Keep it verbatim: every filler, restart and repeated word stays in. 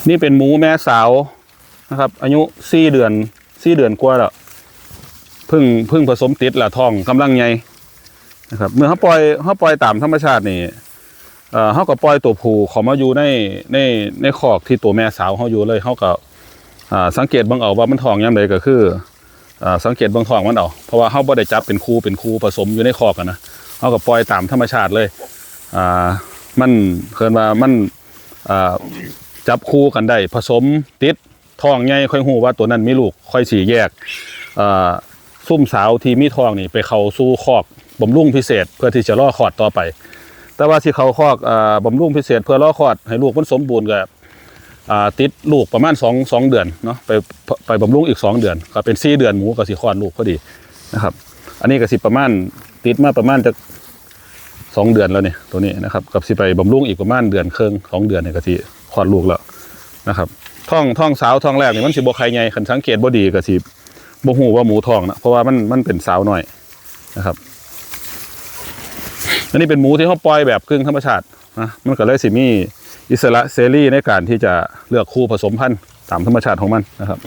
นี่เป็นหมูแม่สาวนะครับ อายุสี่เดือนสี่เดือนกว่าแล้ว เพิ่งเพิ่งผสมติดละ ท้องกำลังใหญ่นะครับ เมื่อเขาปล่อยเขาปล่อยตามธรรมชาตินี่ เอ่อเขาก็ปล่อยตัวผู้เขามาอยู่ในในในคอกที่ตัวแม่สาวเขาอยู่เลย เขาก็อ่าสังเกตเบิ่งเอาว่ามันท้องยามใดก็คืออ่าสังเกตเบิ่งท้องมันเอา เพราะว่าเขาบ่ได้จับเป็นคู่เป็นคู่ผสมอยู่ในคอกอะนะ เขาก็ปล่อยตามธรรมชาติเลย อ่ามันเคินว่ามันอ่าจับคู่กันได้ ผสมติดท้องใหญ่ ค่อยฮู้ว่าตัวนั้นมีลูก ค่อยสิแยกอ่าซุ่มสาวที่มีท้องนี่ไปเข้าสู่คอกบำรุงพิเศษ เพื่อที่จะรอคลอดต่อไป แต่ว่าที่เข้าคอกอ่าบำรุงพิเศษเพื่อรอคลอดให้ลูกมันสมบูรณ์ก็อ่าติดลูกประมาณสองสองเดือนเนาะ ไปไปบำรุงอีกสองเดือน ก็เป็นสี่เดือน หมูก็สิคลอดลูกพอดีนะครับ อันนี้ก็สิประมาณติดมาประมาณจะสองเดือนแล้วเนี่ย ตัวนี้นะครับ ก็สิไปบำรุงอีกประมาณเดือนครึ่งสองเดือนเนี่ยก็สิคลอดลูกแล้วนะครับ ท้องท้องสาวท้องแรกนี่มันสิบ่ไข่ใหญ่ คันสังเกตบ่ดีก็สิบ่ฮู้ว่าหมูท้องนะ เพราะว่ามันมันเป็นสาวน้อยนะครับ อันนี้เป็นหมูที่เขาปล่อยแบบกึ่งธรรมชาตินะ มันก็เลยสิมีอิสระเสรีในการที่จะเลือกคู่ผสมพันธุ์ตามธรรมชาติของมันนะครับ